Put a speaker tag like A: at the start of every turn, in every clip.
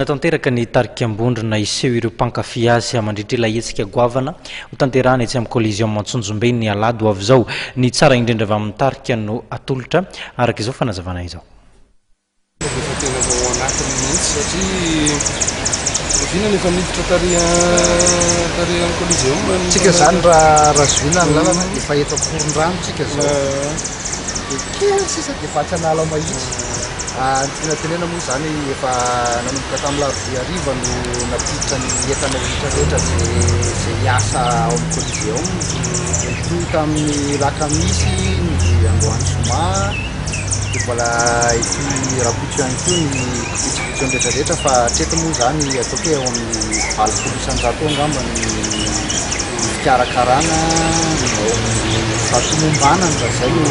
A: Natanteraka ny tarika Ambondrona hiseho ireo mpankafy azy mandritra ilay hetsika goavana hotanterahana etsy amin'ny Coliseum Antsonjombe ny alahady ho avy izao. Ny tsara indrindra avy amin'ny tarika no atolotra, araka izao fanazavana izao.
B: Efa tena efa ao anatiny mihitsy satria oviana no efa niditra tary tary amin'ny Coliseum ny
C: Tsika zany raha raha zohina ny lalana efa eto Ankorondrano tsika zao. Dia kely sisa dia efa atsy Analamahitsy. Ny tiana tenena moa izany efa nanomboka tamin'ny larobia hariva no nampiditra ny entana rehetra rehetra izay hiasa ao amin'ny Coliseum. Dia nitohy tamin'ny lakamisy ny androany zoma, dia mbola hitohy rahampitso ihany koa ny kipitsopitsony rehetra rehetra fa hatreto moa izany ataoko hoe eo amin'ny 80% eo angamba ny fikarakarana ao amin'ny fahatomombanana raha izay no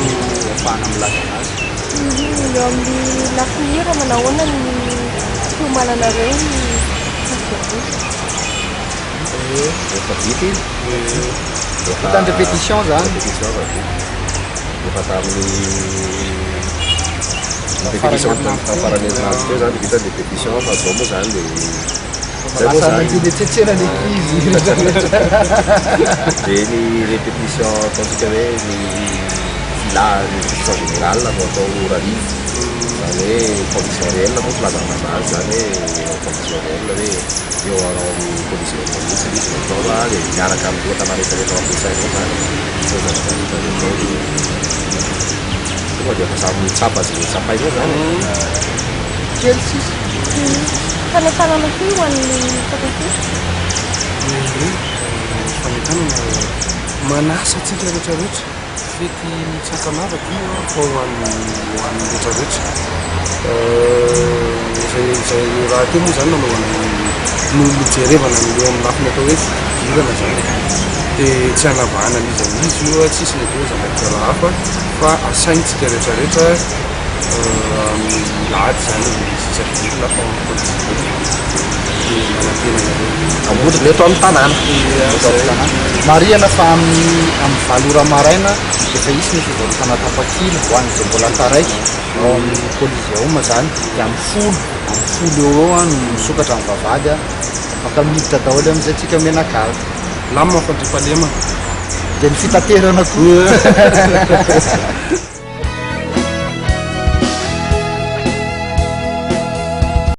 C: ahafahana milaza anazy.
D: Eo amin'ny lafiny hira manao ahoana ny fiomananareo ny fivoarana?
E: Efa vita iny.
C: Vita ny répétition zany.
E: Répétition efa vita. Efa tamin'ny répétition tamin'ny faran'ny herinandro teo zany vita ny répétition fa zao moa zany de
C: zay moa zany Lasa nandeha ny ankizy rehetra.
E: De ny répétition ataontsika hoe ny Villa ny répétition générale no atao ora hariva, izany hoe condition réelle moa filazana anazy izany hoe condition réelle hoe eo ao amin'ny collision mihitsy ilay izy no atao dia miaraka amin'ny entana rehetra rehetra ampiasaina ao izany izay zavatra rehetra rehetra ao dia tonga dia efa samy mitsapa izay tsapaina eo izany e.
C: Kely sisa.
D: Fanentanana koa ho an'ny mpankafy.
B: Fanentanana manasa antsika rehetra rehetra. Fety tsy ankanavaka io an, fa ho an'ny ho an'ny rehetra rehetra. Izay izay rahateo moa izany nanaovana ny no nijerevana ny eo amin'ny lafiny atao hoe fidirana izany e. Dia tsy hanavahana an'iza n'iza io an, tsisy ny atao hoe zavatra hafa fa asaintsika rehetra rehetra amin'ny alahady izany hisy fidirana fa ao amin'ny Coliseum. Dia manantena anareo.
E: Ambondrona eto amin'ny tanàna.
C: Eto amin'ny tanàna. Marihana fa amin'ny amin'ny valo ora maraina dia efa hisy ny fivarotana tapakila ho an'izay mbola taraiky ao amin'ny Coliseum izany dia amin'ny folo, amin'ny folo eo ho eo no misokatra ny vavahady, afaka miditra daholo amin'izay tsika mianakavy.
B: Lamina ny fandriampahalemana.
C: Dia ny fitaterana koa.